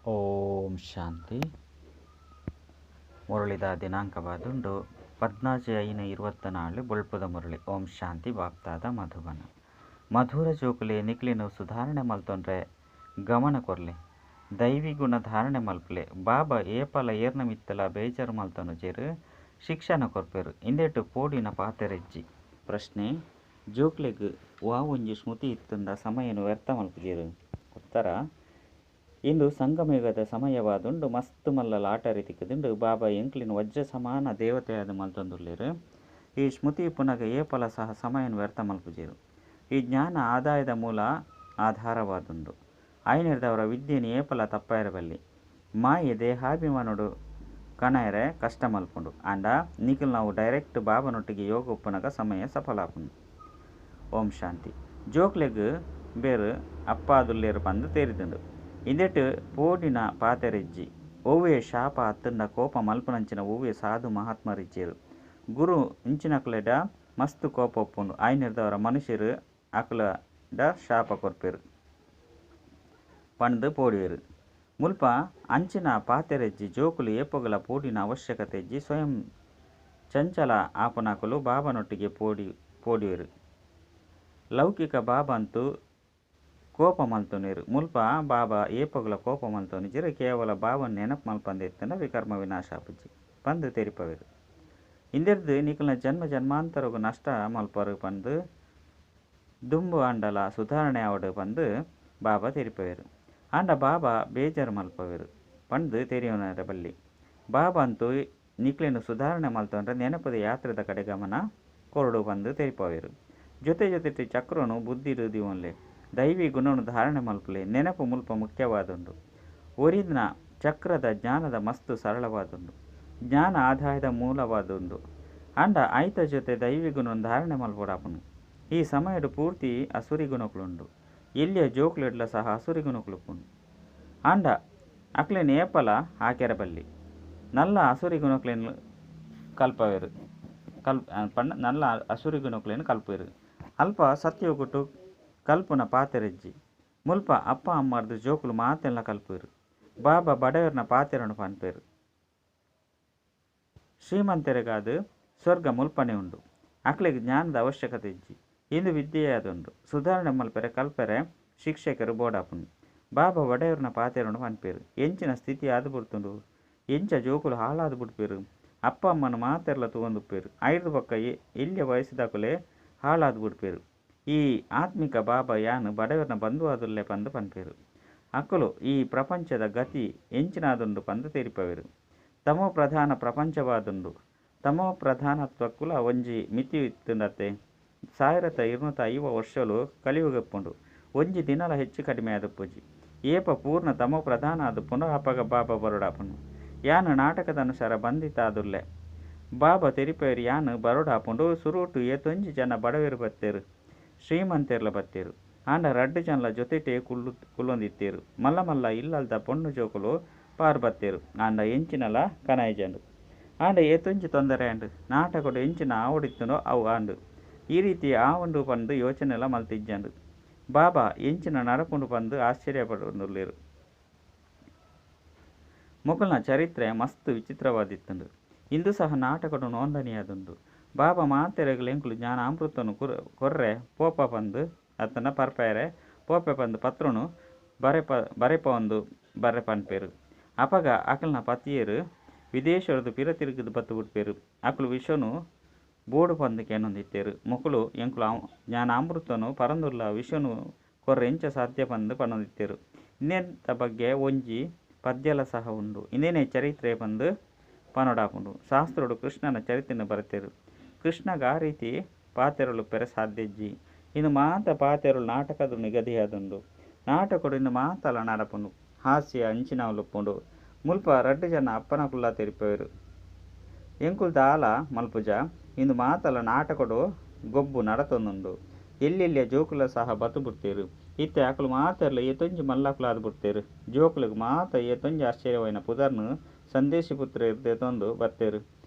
ಓಂ ಶಾಂತಿ. ಮುರಳಿದ ದಿನಾಂಕವಾದುಂಡು 14/5/24 ಬೊಳ್ಪುದ ಮುರಳಿ. ಓಂ ಶಾಂತಿ. ಬಾಪ್ತಾದ ಮಧುಬನ. ಮಧುರ ಜೋಕುಲೆ ನಿಕ್ಲೆನು ಸುಧಾರಣೆ ಮಲ್ತೊಂಡ್ರೆ ಗಮನ ಕೊರ್ಲೆ, ದೈವಿ ಗುಣ ಧಾರಣೆ ಮಲ್ಪುಲೆ. ಬಾಬಾ ಏಪಲ ಏರ್ನ ಮಿತ್ತಲ ಬೇಜಾರು ಮಲ್ತೊನುಜೆರ್, ಶಿಕ್ಷಣ ಕೊರ್ಪೆರ್. ಇಂದೆಟ್ ಪೋಡಿನ ಪಾತೆರೆಜ್ಜಿ. ಪ್ರಶ್ನೆ, ಜೋಕ್ಲೆಗ್ ವಾ ಒಂಜಿ ಸ್ಮೃತಿ ಇತ್ತುಂಡ ಸಮಯನ್ ವ್ಯರ್ಥ ಮಲ್ಪುಜೆರ್? ಉತ್ತರ, ಇಂದು ಸಂಗಮಯುಗದ ಸಮಯವಾದುಂಡು. ಮಸ್ತ್ ಮಲ್ಲ ಲಾಟರಿ ತಿಕ್ಕುದುಂಡು. ಬಾಬಾ ಎಂಕ್ಲೆನ್ ವಜ್ರ ಸಮಾನ ದೇವತೆಯಾದ್ ಮಲ್ತೊಂದುಲ್ಲೆರ್. ಈ ಸ್ಮೃತಿ ಇಪ್ಪುನಗ ಏಪಲ ಸಹ ಸಮಯನ್ ವ್ಯರ್ಥ ಮಲ್ಪುಜೆರ್. ಈ ಜ್ಞಾನ ಆದಾಯದ ಮೂಲ ಆಧಾರವಾದುಂಡು. ಆಯಿನೆಡ್ದಾವರ ವಿದ್ಯೆನ್ ಏಪಲ ತಪ್ಪಾಯೆರೆ ಬಲ್ಲಿ. ಮಾಯೆ ದೇಹಾಭಿಮಾನೊಡು ಕಣಯೆರೆ ಕಷ್ಟ ಮಲ್ಪುಂಡು. ಆಂಡ ನಿಕುಲು ನಾವು ಡೈರೆಕ್ಟ್ ಬಾಬನೊಟ್ಟಿಗೆ ಯೋಗ ಉಪ್ಪುನಗ ಸಮಯ ಸಫಲ ಆಪುಂಡು. ಓಂ ಶಾಂತಿ. ಜೋಕ್ಲೆಗ್ ಬೇರ್ ಅಪ್ಪಾದುಲ್ಲೆರ್ ಪಂದ್ ತೆರಿದುಂಡು. ಇಂದೆಟ್ ಪೋಡಿನ ಪಾತೆರೆಜ್ಜಿ. ಒವ್ವೇ ಶಾಪ ಅತ್ತುಂಡ ಕೋಪ ಮಲ್ಪುನಂಚಿನ ಒವ್ವೇ ಸಾಧು ಮಹಾತ್ಮರಿಜ್ಜೆರ್. ಗುರು ಇಂಚಿನಕ್ಲೆಡ ಮಸ್ತ್ ಕೋಪ ಉಪ್ಪುಂಡು. ಆಯಿನೆಡ್ದಾವರ ಮನುಷ್ಯರು ಅಕ್ಲೆಡ ಶಾಪ ಕೊರ್ಪೆರ್ ಪಂದ್ ಪೋಡಿಯೆರ್. ಮುಲ್ಪ ಅಂಚಿನ ಪಾತೆರೆಜ್ಜಿ. ಜೋಕುಲು ಏಪೊಗಲ ಪೋಡಿನ ಅವಶ್ಯಕತೆ ಇಜ್ಜಿ. ಸ್ವಯಂ ಚಂಚಲ ಆಪುನಕುಲು ಬಾಬನೊಟ್ಟಿಗೆ ಪೋಡಿಯೆರ್. ಲೌಕಿಕ ಬಾಬಾ ಅಂತೂ ಕೋಪ ಮಲ್ತೊನುವೆರ್. ಮುಲ್ಪ ಬಾಬಾ ಏಪೊಗಲ ಕೋಪ ಮಲ್ತೊನುಜೆರ್. ಕೇವಲ ಬಾಬನ್ ನೆನಪು ಮಲ್ಪಂದೆ ಇತ್ತುಂಡ ವಿಕರ್ಮ ವಿನಾಶ ಆಪುಜಿ ಪಂದ್ ತೆರಿಪವೆರ್. ಇಂದೆರ್ದ್ ನಿಕಲ್ನ ಜನ್ಮ ಜನ್ಮಾಂತರಗ್ ನಷ್ಟ ಮಲ್ಪರು ಪಂದ್ ದುಂಬು ಆಂಡಲ ಸುಧಾರಣೆ ಆವಡ್ ಪಂದ್ ಬಾಬಾ ತೆರಿಪವೆರ್. ಆಂಡ ಬಾಬಾ ಬೇಜಾರು ಮಲ್ಪವೆರ್ ಪಂದ್ ತೆರಿಯೊನರೆ ಬಲ್ಲಿ. ಬಾಬಾ ಅಂತೂ ನಿಕ್ಲೆನ್ ಸುಧಾರಣೆ ಮಲ್ತೊಂಡ್ರೆ ನೆನಪುದ ಯಾತ್ರೆದ ಕಡೆ ಗಮನ ಕೊರಡು ಪಂದ್ ತೆರಿಪವೆರ್. ಜೊತೆ ಜೊತೆಟ್ ಚಕ್ರನು ಬುದ್ಧಿಡ್ ದಿವೊನ್ಲೆ, ದೈವಿ ಗುಣನು ಧಾರಣೆ ಮಲ್ಪುಲೆ. ನೆನಪು ಮುಲ್ಪ ಮುಖ್ಯವಾದುಂಡು. ಒರಿನ ಚಕ್ರದ ಜ್ಞಾನದ ಮಸ್ತ್ ಸರಳವಾದುಂಡು. ಜ್ಞಾನ ಆದಾಯದ ಮೂಲವಾದುಂಡು. ಆಂಡ ಆಯ್ತ ಜೊತೆ ದೈವಿ ಗುಣನು ಧಾರಣೆ ಮಲ್ಪೊಡಾಪುಂಡು. ಈ ಸಮಯಡ್ ಪೂರ್ತಿ ಅಸುರಿ ಗುಣಕುಲುಂಡು. ಎಲ್ಲಿಯ ಜೋಕ್ಲೆಡ್ಲ ಸಹ ಅಸುರಿ ಗುಣಕುಲುಪ್ಪುಂಡು. ಆಂಡ ಅಕ್ಲೆನ್ ಏಪಲ ಹಾಕೆರ ಬಲ್ಲಿ. ನಲ್ಲ ಅಸುರಿ ಗುಣಕ್ಲೆನ್ ಕಲ್ಪವೆರ್. ಪಂಡ ನಲ್ಲ ಅಸುರಿ ಗುಣಕ್ಲೆನ್ ಕಲ್ಪುವೆರ್. ಅಲ್ಪ ಸತ್ಯಯುಗಟ್ ಕಲ್ಪುನ ಪಾತೆರೆಜ್ಜಿ. ಮುಲ್ಪ ಅಪ್ಪ ಅಮ್ಮರ್ದ್ ಜೋಕುಲು ಮಾತೆಲ್ಲ ಕಲ್ಪುವೆರ್. ಬಾಬಾ ಬಡವೆರ್ನ ಪಾತೆರನು ಪನ್ಪೆರ್. ಶ್ರೀಮಂತೆರೆಗಾದ್ ಸ್ವರ್ಗ ಮುಲ್ಪನೆ ಉಂಡು. ಅಕ್ಲೆಗ್ ಜ್ಞಾನದ ಅವಶ್ಯಕತೆ ಇಜ್ಜಿ. ಇಂದು ವಿದ್ಯೆಯಾದುಂಡು. ಸುಧಾರಣೆ ಮಲ್ಪೆರೆ ಕಲ್ಪೆರೆ ಶಿಕ್ಷಕರು ಬೋಡಾಪುಂಡು. ಬಾಬಾ ಬಡವೆರ್ನ ಪಾತೆರನು ಪನ್ಪೆರ್. ಎಂಚಿನ ಸ್ಥಿತಿ ಆದ್ ಬುಡ್ತುಂಡು, ಎಂಚ ಜೋಕುಲು ಹಾಳಾದ್ ಬುಡ್ಪೆರ್. ಅಪ್ಪ ಅಮ್ಮನ ಮಾತೆರ್ಲ ತೂವೊಂದುಪ್ಪೆರ್. ಐರ್ದ್ ಬೊಕ್ಕ ಎಲ್ಯ ವಯಸ್ಸುದಕುಲೆ ಹಾಳಾದ್ ಬುಡ್ಪೆರ್. ಈ ಆತ್ಮಿಕ ಬಾಬಾ ಯಾನ್ ಬಡವೆರ್ನ ಬಂಧುವಾದುಲ್ಲೆ ಪಂದ್ ಪನ್ಪೆರ್. ಅಕುಲು ಈ ಪ್ರಪಂಚದ ಗತಿ ಎಂಚಿನಾದುಂಡು ಪಂದ್ ತೆರಿಪವೆರ್. ತಮೋ ಪ್ರಧಾನ ಪ್ರಪಂಚವಾದುಂಡು. ತಮೋ ಪ್ರಧಾನತ್ವಕ್ಕುಲ ಒಂಜಿ ಮಿತಿ ಇತ್ತುಂಡತ್ತೆ. 1250 ವರ್ಷಲು ಕಲಿಯುಗ ಇಪ್ಪುಂಡು. ಒಂಜಿ ದಿನಲ ಹೆಚ್ಚು ಕಡಿಮೆ ಆದುಪ್ಪುಜಿ. ಏಪ ಪೂರ್ಣ ತಮೋ ಪ್ರಧಾನ ಆದುಪ್ಪುಂಡು ಅಪಗ ಬಾಬಾ ಬರೋಡಾಪುಂಡು. ಯಾನ್ ನಾಟಕದ ಅನುಸಾರ ಬಂಧಿತಾದುಲ್ಲೆ. ಬಾಬಾ ತೆರಿಪವೆರ್ ಯಾನ್ ಬರೋಡಾಪುಂಡು. ಸುರುಟು ಏತೊಂಜಿ ಜನ ಬಡವೆರ್ ಬತ್ತೆರ್, ಶ್ರೀಮಂತೆರ್ಲ ಬತ್ತೆರ್. ಆಂಡ ರಡ್ಡ್ ಜನಲ ಜೊತೆಟೇ ಕುಲ್ಲೊಂದಿತ್ತೆರ್. ಮಲ್ಲ ಮಲ್ಲ ಇಲ್ಲಲ್ದ ಪೊಣ್ಣು ಜೋಕುಲು ಪಾರ್ ಬತ್ತೆರ್. ಆಂಡ ಎಂಚಿನಲ ಕನಾಯಿಜಂಡ್. ಆಂಡ ಏತೊಂಜಿ ತೊಂದರೆ ಆಂಡ್. ನಾಟಕಡ್ ಎಂಚಿನ ಆವೊಡಿತ್ತುಂಡೋ ಅವು ಆಂಡ್. ಈ ರೀತಿ ಆವುಂಡು ಪಂದ್ ಯೋಚನೆಲ ಮಲ್ತಿಜ್ಜಂಡ್. ಬಾಬಾ ಎಂಚಿನ ನಡಪುಂಡು ಪಂದ್ ಆಶ್ಚರ್ಯ ಪಡೊಂದುಲ್ಲೆರ್. ಮೊಕಲ್ನ ಚರಿತ್ರೆ ಮಸ್ತ್ ವಿಚಿತ್ರವಾದಿತ್ತುಂಡು. ಇಂದು ಸಹ ನಾಟಕಡ್ ನೋಂದಣಿಯಾದುಂಡು. ಬಾಬಾ ಮಾತೆರೆಗ್ಲ ಎಂಕುಲು ಜ್ಞಾನಾಮೃತನು ಕೊರ್ರೆ ಪೋಪ ಪಂದ್ ಅತ್ತಂಡ ಪರ್ಪೆರೆ ಪೋಪೆ ಪಂದ್ ಪತ್ರನು ಬರೆಪೊಂದು ಬರ್ರೆ ಪನ್ಪೆರ್. ಅಪಗ ಅಕಲ್ನ ಪತಿಯೆರ್ ವಿದೇಶರ್ದ್ ಪಿರ ತಿರುಗುದು ಬತ್ತು ಬುಡ್ಪೆರ್. ಅಕುಲು ವಿಷನು ಬೋಡು ಪಂದ್ ಕೇನೊಂದಿತ್ತೆರ್. ಮೊಕುಲು ಎಂಕುಲು ಜ್ಞಾನಾಮೃತನು ಪರೊಂದುಲ್ಲ, ವಿಷನು ಕೊರ್ರೆ ಎಂಚ ಸಾಧ್ಯ ಪಂದ್ ಪನೊಂದಿತ್ತೆರ್. ಇಂದೆತ ಬಗ್ಗೆ ಒಂಜಿ ಪದ್ಯಲ ಸಹ ಉಂಡು. ಇಂದೆನೇ ಚರಿತ್ರೆ ಪಂದ್ ಪನೊಡಾಪುಂಡು. ಶಾಸ್ತ್ರಡ್ ಕೃಷ್ಣನ ಚರಿತ್ರೆನ್ ಬರೆತೆರ್. ಕೃಷ್ಣಗ್ ಆ ರೀತಿ ಪಾತೆರೊಲುಪ್ಪೆರೆ ಸಾಧ್ಯ ಇಜ್ಜಿ. ಇಂದು ಮಾತ ಪಾತೆರೊಲು ನಾಟಕದ ನಿಗದಿಯಾದುಂಡು. ನಾಟಕಡ್ ಇಂದು ಮಾತಲ ನಡಪುಂಡು. ಹಾಸ್ಯ ಅಂಚಿನವುಲು ಉಪ್ಪುಂಡು. ಮುಲ್ಪ ರಡ್ಡ್ ಜನ ಅಪ್ಪನಕುಲ್ಲ ತೆರಿಪವೆರ್. ಎಂಕುಲು ದಾಲ ಮಲ್ಪುಜ. ಇಂದು ಮಾತಲ ನಾಟಕಡ್ ಗೊಬ್ಬು ನಡತೊಂದುಂಡು. ಎಲ್ಯ ಜೋಕುಲ ಸಹ ಬತ್ತ್ ಬುಡ್ತೆರ್. ಇತ್ತೆ ಅಕುಲು ಮಾತೆರ್ಲ ಏತೊಂಜಿ ಮಲ್ಲಕುಲಾದ್ ಬುಡ್ತೆರ್. ಜೋಕುಲೆಗ್ ಮಾತ ಏತೊಂಜಿ ಆಶ್ಚರ್ಯವಾಯಿನ ಪುದರ್ನ್ ಸಂದೇಶಿ ಪುತ್ರೆರ್ ದೆತೊಂದು ಬತ್ತೆರ್.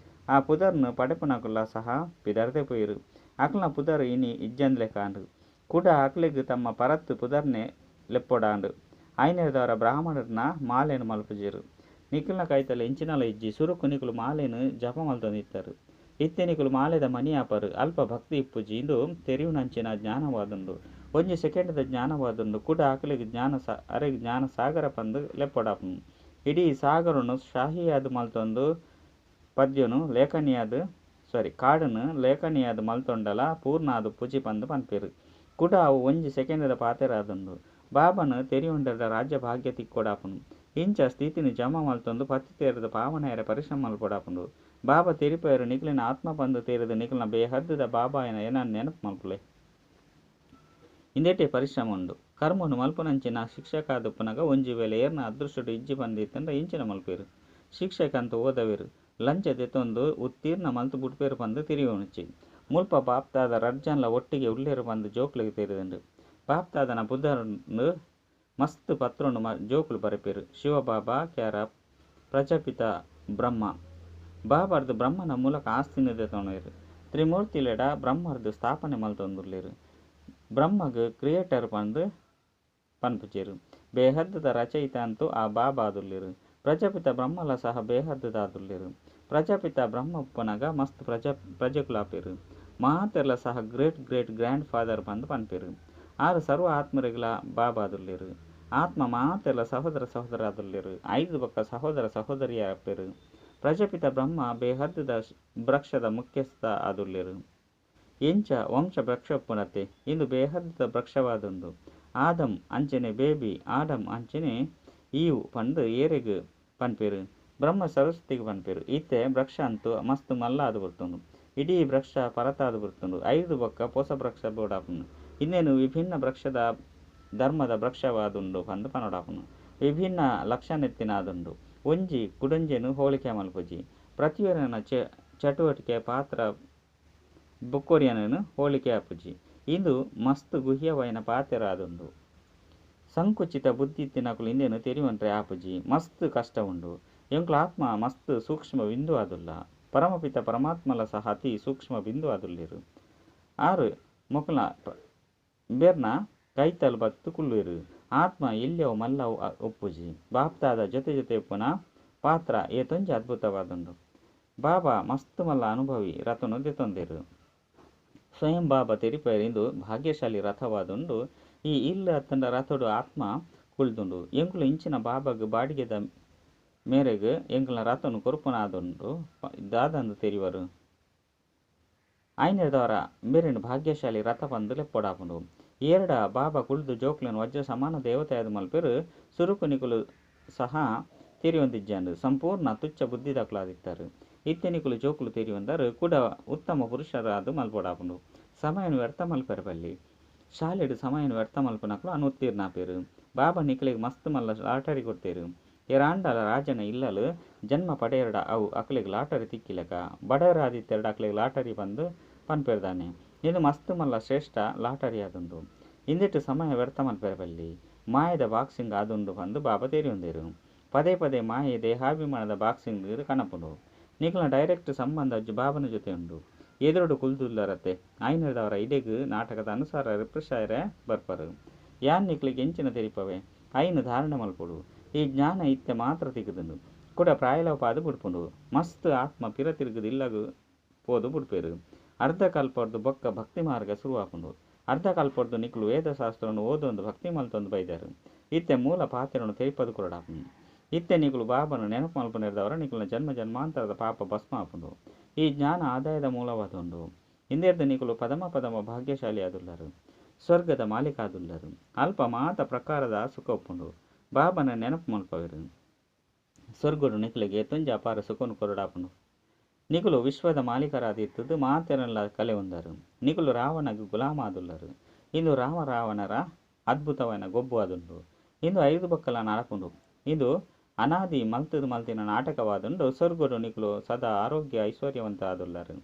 ಆ ಪುದರ್ನ್ ಪಡೆಪುನಕುಲ್ಲ ಸಹ ಪಿದರ್ದೆ ಪೋಯೆರ್. ಅಕಲ್ನ ಪುದರ್ ಇನಿ ಇಜ್ಜಂದಿಲೆಕಾಂಡ್. ಕುಡ ಅಕ್ಲೆಗ್ ತಮ್ಮ ಪರತ್ ಪುದರ್ನೆ ಲೆಪ್ಪೊಡಾಂಡ್. ಆಯಿನೆಡ್ದಾವರ ಬ್ರಾಹ್ಮಣೆರ್ನ ಮಾಲೆನ್ ಮಲ್ಪುಜೆರ್. ನಿಕಲ್ನ ಕೈತಲ್ ಎಂಚಿನಲ ಇಜ್ಜಿ. ಸುರುಕು ನಿಕುಲು ಮಾಲೆನ್ ಜಪ ಮಲ್ತೊಂದಿತ್ತರ್. ಇತ್ತೆ ನಿಕುಲು ಮಾಲೆದ ಮಣಿ ಆಪರ್. ಅಲ್ಪ ಭಕ್ತಿ ಇಪ್ಪುಜಿ. ಇಂದು ತೆರಿಯುನಂಚಿನ ಜ್ಞಾನವಾದುಂಡು. ಒಂಜಿ ಸೆಕೆಂಡ್ ದ ಜ್ಞಾನವಾದುಂಡು. ಕುಡ ಅಕಲೆಗ್ ಅರೆಗ್ ಜ್ಞಾನ ಸಾಗರ ಪಂದ್ ಲೆಪ್ಪೊಡಾಪುಂಡು. ಇಡೀ ಸಾಗರೊನು ಶಾಹಿಯಾದ್ ಮಲ್ತೊಂದು ಪದ್ಯೊನು ಲೇಖನಿಯಾದ್ ಸಾರಿ ಕಾಡುನ್ ಲೇಖನಿಯಾದ್ ಮಲ್ತೊಂಡಲ ಪೂರ್ಣ ಆದುಪ್ಪುಜಿ ಪಂದ್ ಪನ್ಪೆರ್. ಕುಡ ಅವು ಒಂಜಿ ಸೆಕೆಂಡ್ ದ ಪಾತೆರ ಆದುಂಡು. ಬಾಬಾನ್ ತೆರಿಯೊಂಡರ್ಡ ರಾಜ್ಯ ಭಾಗ್ಯ ತಿಕ್ಕೊಡಾಪುಂಡು. ಇಂಚ ಸ್ಥಿತಿನ್ ಜಮಾ ಮಲ್ತೊಂದು ಪತಿತೆರ್ದ್ ಪಾವನ ಆಯೆರೆ ಪರಿಶ್ರಮ ಮಲ್ಪೊಡಾಪುಂಡು. ಬಾಬಾ ತೆರಿಪಾಯೆರ್ ನಿಕಲೆನ್ ಆತ್ಮ ಪಂದ್ ತೆರಿದ್ ನಿಕಲ್ನ ಬೇಹದ್ದ ಬಾಬಾ ಆಯಿನ ಎನನ್ ನೆನಪು ಮಲ್ಪುಲೆ. ಇಂದೆಟೇ ಪರಿಶ್ರಮ ಉಂಡು. ಕರ್ಮೊನು ಮಲ್ಪುನಂಚಿನ ಶಿಕ್ಷಕ ಆದುಪ್ಪುನಗ ಒಂಜಿ ವೇಳೆ ಏರ್ನ ಅದೃಷ್ಟಡ್ ಇಜ್ಜಿ ಪಂದ್ ಇತ್ತ್ಂಡ ಎಂಚಿನ ಮಲ್ಪುವೆರ್. ಶಿಕ್ಷಕೆ ಅಂತೂ ಓದಾವೆರ್. ಲಂಚ ದೆತೊಂದು ಉತ್ತೀರ್ಣ ಮಲ್ತ್ ಬುಡ್ಪೆರ್ ಪಂದ್ ತೆರಿಯೊನೊಚ್ಚಿ. ಮುಲ್ಪ ಬಾಪ್ದಾದ ರಡ್ಡ್ ಜನಲ ಒಟ್ಟಿಗೆ ಉಲ್ಲೆರ್ ಪಂದ್ ಜೋಕುಲೆಗ್ ತೆರಿದ್ಂಡ್. ಬಾಪ್ದಾದನ ಪುದರ್ ಡ್ ಮಸ್ತ್ ಪತ್ರೊನ್ ಜೋಕುಲು ಬರೆಪೆರ್. Shivbaba care of Prajapita Brahma. ಬಾಬಾರ್ದ್ ಬ್ರಹ್ಮನ ಮೂಲಕ ಆಸ್ತಿನ್ ದೆತೊನುವೆರ್. ತ್ರಿಮೂರ್ತಿಲೆಡ ಬ್ರಹ್ಮರ್ದ್ ಸ್ಥಾಪನೆ ಮಲ್ತೊಂದುಲ್ಲೆರ್. ಬ್ರಹ್ಮಗ್ ಕ್ರಿಯೇಟರ್ ಪಂದ್ ಪನ್ಪುಜೆರ್. ಬೇಹದ್ದ ರಚಯಿತ ಅಂತೂ ಆ ಬಾಬಾ ಆದುಲ್ಲೆರ್. ಪ್ರಜಾಪಿತ ಬ್ರಹ್ಮಲ ಸಹ ಬೇಹದ್ದ ಆದುಲ್ಲೆರ್. ಪ್ರಜಾಪಿತ ಬ್ರಹ್ಮ ಉಪ್ಪುನಗ ಮಸ್ತ್ ಪ್ರಜೆಕುಲಾಪೆರ್. ಮಾತೆರ್ಲಾ ಸಹ ಗ್ರೇಟ್ ಗ್ರೇಟ್ ಗ್ರ್ಯಾಂಡ್ ಫಾದರ್ ಪಂದ್ ಪನ್ಪೆರ್. ಆರ್ ಸರ್ವ ಆತ್ಮರಿಗಲ ಬಾಬಾ ಆದುಲ್ಲೆರ್. ಆತ್ಮ ಮಾತೆರ್ಲಾ ಸಹೋದರ ಸಹೋದರ ಆದುಲ್ಲೆರ್. ಐರ್ದ್ ಬೊಕ್ಕ ಸಹೋದರ ಸಹೋದರಿಯರಾಪೆರ್. ಪ್ರಜಾಪಿತ ಬ್ರಹ್ಮ ಬೇಹದ್ದ ವೃಕ್ಷದ ಮುಖ್ಯಸ್ಥ ಆದುಲ್ಲೆರ್. ಎಂಚ ವಂಶ ವೃಕ್ಷ ಉಪ್ಪುಂಡತೆ ಇಂದು ಬೇಹದ್ದ ವೃಕ್ಷವಾದುಂಡು. ಆದಮ್ ಅಂಚನೆ ಬೇಬಿ ಆಡಮ್ ಅಂಚನೆ ಈವ್ ಪಂದ್ ಏರೆಗ್ ಪನ್ಪೆರ್. ಬ್ರಹ್ಮ ಸರಸ್ವತಿಗ್ ಪನ್ಪೆರ್. ಇತ್ತೆ ವೃಕ್ಷ ಅಂತೂ ಮಸ್ತ್ ಮಲ್ಲ ಆದ್ ಬುಡ್ತುಂಡು. ಇಡೀ ವೃಕ್ಷ ಪರತಾದ್ ಬುಡ್ತುಂಡು. ಐರ್ದ್ ಬೊಕ್ಕ ಪೊಸ ವೃಕ್ಷ ಬೋಡಾಪುಂಡು. ಇಂದೆನ್ ವಿಭಿನ್ನ ವೃಕ್ಷದ ಧರ್ಮದ ವೃಕ್ಷವಾದುಂಡು ಪಂದ್ ಪನೊಡಾಪುಂಡು. ವಿಭಿನ್ನ ಲಕ್ಷಣ ಇತ್ತಿನ ಆದುಂಡು. ಒಂಜಿ ಕುಡೊಂಜೆನ್ ಹೋಲಿಕೆ ಮಲ್ಪುಜಿ. ಪ್ರತಿಯೊರಿಯನ ಚಟುವಟಿಕೆ ಪಾತ್ರ ಬೊಕ್ಕೊರಿಯನ್ ಹೋಲಿಕೆ ಆಪುಜಿ. ಇಂದು ಮಸ್ತ್ ಗುಹ್ಯವಾಯಿನ ಪಾತೆರ ಆದುಂಡು. ಸಂಕುಚಿತ ಬುದ್ಧಿ ಇತ್ತಿನಕುಲು ಇಂದೆನ್ ತೆರಿಯೊನ್ರೆ ಆಪುಜಿ. ಮಸ್ತ್ ಕಷ್ಟ ಉಂಡು. ಎಂಕುಲ ಆತ್ಮ ಮಸ್ತ್ ಸೂಕ್ಷ್ಮ ಬಿಂದು ಆದುಲ್ಲ. ಪರಮಪಿತ ಪರಮಾತ್ಮಲ ಸಹ ಅತಿ ಸೂಕ್ಷ್ಮ ಬಿಂದು ಆದುಲ್ಲೆರ್. ಆರ್ ಮೊಕಲ್ನ ಬೇರ್ನ ಕೈತಲ್ ಬತ್ತ್ ಕುಲ್ಲುವೆರ್. ಆತ್ಮ ಎಲ್ಯವು ಮಲ್ಲವು ಉಪ್ಪುಜಿ. ಬಾಪ್ದಾದ ಜೊತೆ ಜೊತೆ ಉಪ್ಪುನ ಪಾತ್ರ ಏತೊಂಜಿ ಅದ್ಭುತವಾದುಂಡು. ಬಾಬಾ ಮಸ್ತ್ ಮಲ್ಲ ಅನುಭವಿ ರಥನ್ ದೆತೊಂದೆರ್. ಸ್ವಯಂ ಬಾಬಾ ತೆರಿಪಾಯೆರ್ ಇಂದು ಭಾಗ್ಯಶಾಲಿ ರಥವಾದುಂಡು. ಈ ಇಲ್ಲ್ ಅತ್ತಂಡ ರಥೊಡು ಆತ್ಮ ಕುಲ್ದುಂಡು. ಎಂಕುಲು ಇಂಚಿನ ಬಾಬಾಗ್ ಬಾಡಿಗೆದ ಮೇರೆಗ್ ಎಂಕಲ್ನ ರಥನ್ ಕೊರ್ಪುನ ಆದುಂಡು ದಾದಂದ್ ತೆರಿವರು. ಆಯಿನೆಡ್ದಾವರ ಮೇರೆನ್ ಭಾಗ್ಯಶಾಲಿ ರಥ ಪಂದ್ ಲೆಪ್ಪೊಡಾಪುಂಡು. ಏರ್ಡ ಬಾಬಾ ಕುಲ್ದು ಜೋಕ್ಲೆನ್ ವಜ್ರ ಸಮಾನ ದೇವತೆಯಾದ್ ಮಲ್ಪೆರ್. ಸುರುಕು ನಿಕುಲು ಸಹ ತೆರಿಯೊಂದಿಜ್ಜಾಂಡ್. ಸಂಪೂರ್ಣ ತುಚ್ಛ ಬುದ್ಧಿದಕುಲಾದಿತ್ತರ್. ಇತ್ತೆ ನಿಕುಲು ಜೋಕುಲು ತೆರಿಯೊಂದರ್. ಕುಡ ಉತ್ತಮ ಪುರುಷರಾದ್ ಮಲ್ಪೊಡಾಪುಂಡು. ಸಮಯನ್ ವ್ಯರ್ಥ ಮಲ್ಪೆರೆ ಬಲ್ಲಿ. ಶಾಲೆಡ್ ಸಮಯನ್ ವ್ಯರ್ಥ ಮಲ್ಪುನಕುಲು ಅನುತ್ತೀರ್ಣ ಆಪೆರ್. ಬಾಬಾ ನಿಕಲೆಗ್ ಮಸ್ತ್ ಮಲ್ಲ ಲಾಟರಿ ಕೊರ್ತೆರ್. ಏರಾಂಡಲ ರಾಜನ ಇಲ್ಲಲ್ ಜನ್ಮ ಪಡೆಯರ್ಡ ಅವು ಅಕ್ಲೆಗ್ ಲಾಟರಿ ತಿಕ್ಕಿಲೆಕ. ಬಡವರಾದಿತ್ತೆರ್ಡ ಅಕ್ಲೆಗ್ ಲಾಟರಿ ಪಂದ್ ಪನ್ಪೆರ್ ದಾನೆ. ಇಂದು ಮಸ್ತ್ ಮಲ್ಲ ಶ್ರೇಷ್ಠ ಲಾಟರಿ ಆದುಂಡು. ಇಂದೆಟ್ ಸಮಯ ವ್ಯರ್ಥ ಮಲ್ಪೆರೆ ಬಲ್ಲಿ. ಮಾಯೆದ ಬಾಕ್ಸಿಂಗ್ ಆದುಂಡು ಪಂದ್ ಬಾಬಾ ತೆರಿಯೊಂದೆರ್. ಪದೇ ಪದೇ ಮಾಯೆ ದೇಹಾಭಿಮಾನದ ಬಾಕ್ಸಿಂಗ್ ಕನಪುಂಡು. ನಿಕಲ್ನ ಡೈರೆಕ್ಟ್ ಸಂಬಂಧ ಬಾಬನ ಜೊತೆ ಉಂಡು. ಎದುರುಡು ಕುಲ್ದುಲ್ಲರತೆ. ಆಯಿನೆಡ್ದಾವರ ಇಡೆಗ್ ನಾಟಕದ ಅನುಸಾರ ರಿಫ್ರೆಶ್ ಆಯೆರೆ ಬರ್ಪರ್. ಯಾನ್ ನಿಕ್ಲೆಗ್ ಎಂಚಿನ ತೆರಿಪಾವೆ. ಐನ್ ಧಾರಣೆ ಮಲ್ಪೊಡು. ಈ ಜ್ಞಾನ ಇತ್ತೆ ಮಾತ್ರ ತಿಕ್ಕುದುಂಡು. ಕುಡ ಪ್ರಾಯಲೋಪ ಆದ್ ಬುಡ್ಪುಂಡು. ಮಸ್ತ್ ಆತ್ಮ ಪಿರ ತಿರುಗುದು ಇಲ್ಲಗ್ ಪೋದು ಬುಡ್ಪೆರ್. ಅರ್ಧ ಕಲ್ಪರ್ದ್ ಬೊಕ್ಕ ಭಕ್ತಿ ಮಾರ್ಗ ಸುರು ಆಪುಂಡು. ಅರ್ಧ ಕಲ್ಪರ್ದ್ ನಿಕುಲು ವೇದಶಾಸ್ತ್ರನ್ ಓದೊಂದು ಭಕ್ತಿ ಮಲ್ತೊಂದು ಬೈದರ್. ಇತ್ತೆ ಮೂಲ ಪಾತೆರನ್ ತೆರಿಪಾದ್ ಕೊರೊಡಾಪುಂಡು. ಇತ್ತೆ ನಿಕುಲು ಬಾಬಾನ ನೆನಪು ಮಲ್ಪುನೆಡ್ದಾವರ ನಿಕಲ್ನ ಜನ್ಮ ಜನ್ಮಾಂತರದ ಪಾಪ ಭಸ್ಮ ಆಪುಂಡು. ಈ ಜ್ಞಾನ ಆದಾಯದ ಮೂಲವಾದುಂಡು. ಇಂದೆರ್ದ್ ನಿಕುಲು ಪದಮ ಪದಮ ಭಾಗ್ಯಶಾಲಿ ಆದುಲ್ಲರ್. ಸ್ವರ್ಗದ ಮಾಲೀಕ ಆದುಲ್ಲರ್. ಅಲ್ಪ ಮಾತ ಪ್ರಕಾರದ ಸುಖ ಉಪ್ಪುಂಡು. ಬಾಬಾನ ನೆನಪು ಮಲ್ಪವೆರ್. ಸ್ವರ್ಗಡ್ ನಿಕಲೆಗ್ ಏತೊಂಜಿ ಅಪಾರ ಸುಖನ್ ಕೊರೊಡಾಪುಂಡು. ನಿಕುಲು ವಿಶ್ವದ ಮಾಲೀಕರಾದಿತ್ತುದು ಮಾತೆರೆನ್ಲ ಕಲೆಯೊಂದರ್. ನಿಕುಲು ರಾವಣಗ್ ಗುಲಾಮ ಆದುಲ್ಲರ್. ಇಂದು ರಾಮ ರಾವಣರ ಅದ್ಭುತವಾಯಿನ ಗೊಬ್ಬು ಆದುಂಡು. ಇಂದು ಐರ್ದ್ ಬೊಕ್ಕಲ ನಡಪುಂಡು. ಇಂದು ಅನಾದಿ ಮಲ್ತುದು ಮಲ್ತಿನ ನಾಟಕವಾದುಂಡು. ಸ್ವರ್ಗಡ್ ನಿಕುಲು ಸದಾ ಆರೋಗ್ಯ ಐಶ್ವರ್ಯವಂತ ಆದುಲ್ಲರ್.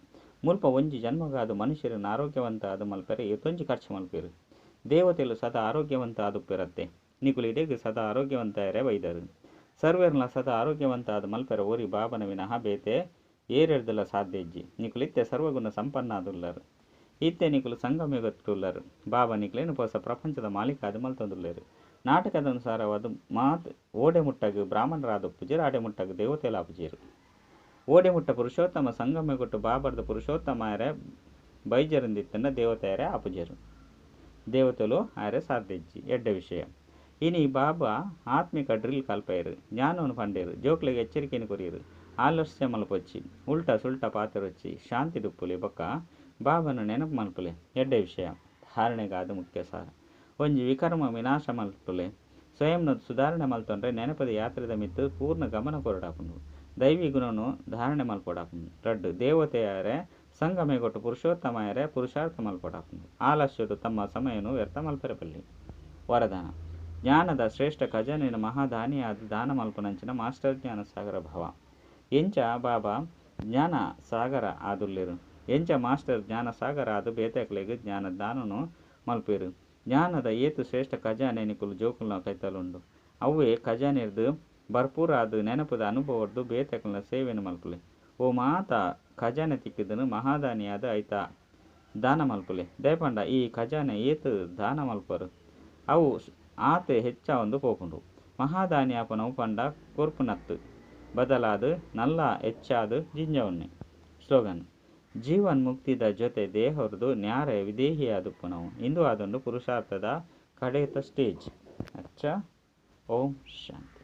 ಮುಲ್ಪ ಒಂಜಿ ಜನ್ಮಗಾದ್ ಮನುಷ್ಯೆರೆನ್ ಆರೋಗ್ಯವಂತ ಆದ್ ಮಲ್ಪೆರೆ ಏತೊಂಜಿ ಖರ್ಚು ಮಲ್ಪುವೆರ್. ದೇವತೆಲು ಸದಾ ಆರೋಗ್ಯವಂತ ಆದುಪ್ಪೆರತ್ತೆ. ನಿಕುಲು ಇಡೆಗ್ ಸದಾ ಆರೋಗ್ಯವಂತ ಆಯೆರೆ ಬೈದರ್. ಸರ್ವೆರ್ಲ ಸದಾ ಆರೋಗ್ಯವಂತ ಆದ್ ಮಲ್ಪೆರೆ ಒರಿ ಬಾಬನ ವಿನಃ ಬೇತೆ ಏರೆಡ್ದಲ ಸಾಧ್ಯ ಇಜ್ಜಿ. ನಿಕುಲು ಇತ್ತೆ ಸರ್ವಗುಣ ಸಂಪನ್ನ ಆದುಲ್ಲರ್. ಇತ್ತೆ ನಿಕುಲು ಸಂಗಮಯುಗಟ್ಟುಲ್ಲರ್. ಬಾಬಾ ನಿಕ್ಲೆನ್ ಪೊಸ ಪ್ರಪಂಚದ ಮಾಲೀಕ ಆದ್ ಮಲ್ತೊಂದುಲ್ಲೆರ್. ನಾಟಕದ ಅನುಸಾರವಾದ್ ಮಾತ್ ಓಡೆ ಮುಟ್ಟಗ್ ಬ್ರಾಹ್ಮಣರಾದುಪ್ಪುಜೆರ್ ಆಡೆ ಮುಟ್ಟಗ್ ದೇವತೆಲಾಪುಜೆರ್. ಓಡೆ ಮುಟ್ಟ ಪುರುಷೋತ್ತಮ ಸಂಗಮಯುಗಟ್ ಬಾಬಾರ್ದ್ ಪುರುಷೋತ್ತಮ ಆಯೆರೆ ಬೈಜೆರಂದಿತ್ತುಂಡ ದೇವತೆ ಆಯೆರೆ ಆಪುಜೆರ್. ದೇವತೆಲು ಆಯೆರೆ ಸಾಧ್ಯ ಇಜ್ಜಿ. ಎಡ್ಡೆ ವಿಷಯ. ಇನಿ ಬಾಬಾ ಆತ್ಮಿಕ ಡ್ರಿಲ್ ಕಲ್ಪಾಯೆರ್. ಜ್ಞಾನನ್ ಪಂಡೆರ್. ಜೋಕ್ಲೆಗ್ ಎಚ್ಚರಿಕೆನ್ ಕೊರಿಯೆರ್. ಆಲಸ್ಯ ಮಲ್ಪೊಚ್ಚಿ. ಉಲ್ಟಾ ಸುಲ್ಟಾ ಪಾತೆರೊಚ್ಚಿ. ಶಾಂತಿಡುಪ್ಪುಲೆ ಬೊಕ್ಕ ಬಾಬಾನ ನೆನಪು ಮಲ್ಪುಲೆ. ಎಡ್ಡೆ ವಿಷಯ. ಧಾರಣೆಗಾದ್ ಮುಖ್ಯ ಸಾರ. ಒಂಜಿ ವಿಕರ್ಮ ವಿನಾಶ ಮಲ್ಪುಲೆ. ಸ್ವಯಂನ ಸುಧಾರಣೆ ಮಲ್ತೊಂಡ್ರೆ ನೆನಪದ ಯಾತ್ರೆದ ಮಿತ್ತ್ ಪೂರ್ಣ ಗಮನ ಕೊರೊಡಾಪುಂಡು. ದೈವಿ ಗುಣನು ಧಾರಣೆ ಮಲ್ಪೊಡಾಪುಂಡು. ರಡ್ಡ್ ದೇವತೆಯಾರೆ ಸಂಗಮಯುಗಟ್ ಪುರುಷೋತ್ತಮಾಯೆರೆ ಪುರುಷಾರ್ಥ ಮಲ್ಪೊಡಾಪುಂಡು. ಆಲಸ್ಯಡು ತಮ್ಮ ಸಮಯನು ವ್ಯರ್ಥ ಮಲ್ಪೆರೆ ಬಲ್ಲಿ. ವರದಾನ. ಜ್ಞಾನದ ಶ್ರೇಷ್ಠ ಖಜಾನೆನ್ ಮಹಾದಾನಿಯಾದ್ ದಾನ ಮಲ್ಪುನಂಚಿನ ಮಾಸ್ಟರ್ ಜ್ಞಾನ ಸಾಗರ ಭವ. ಎಂಚ ಬಾಬಾ ಜ್ಞಾನ ಸಾಗರ ಆದುಲ್ಲೆರ್ ಎಂಚ ಮಾಸ್ಟರ್ ಜ್ಞಾನ ಸಾಗರ ಆದ್ ಬೇತೆಕ್ಲೆಗ್ ಜ್ಞಾನ ದಾನನು ಮಲ್ಪುವೆರ್. ಜ್ಞಾನದ ಏತ್ ಶ್ರೇಷ್ಠ ಖಜಾನೆ ನಿಕುಲು ಜೋಕುಲ್ನ ಕೈತಲ್ ಉಂಡು. ಅವ್ವೇ ಖಜಾನೆರ್ದ್ ಭರ್ಪೂರಾದ್ ನೆನಪುದ ಅನುಭವರ್ದ್ ಬೇತೆಕ್ಲೆನ ಸೇವೆನ್ ಮಲ್ಪುಲೆ. ಓ ಮಾತ ಖಜಾನೆ ತಿಕ್ಕಿದನು ಮಹಾದಾನಿಯಾದ್ ಐತ ದಾನ ಮಲ್ಪುಲೆ. ದಾಯೆ ಪಂಡ ಈ ಖಜಾನೆ ಏತ್ ದಾನ ಮಲ್ಪರು ಅವು ಆತೆ ಹೆಚ್ಚಾವೊಂದು ಪೋಪುಂಡು. ಮಹಾದಾನಿ ಆಪುನವು ಪಂಡ ಕೊರ್ಪುನತ್ ಬದಲಾದ್ ನಲ್ಲ ಎಚ್ಚಾದ್ ಜಿಂಜಾವುನೆ. ಸ್ಲೋಗನ್. ಜೀವನ್ ಮುಕ್ತಿದ ಜೊತೆ ದೇಹರ್ದ್ ನ್ಯಾರೆ ವಿದೇಹಿಯಾದುಪ್ಪುನವು. ಇಂದು ಆದುಂಡು ಪುರುಷಾರ್ಥದ ಕಡೇತ ಸ್ಟೇಜ್. ಅಚ್ಚಾ. ಓಂ ಶಾಂತಿ.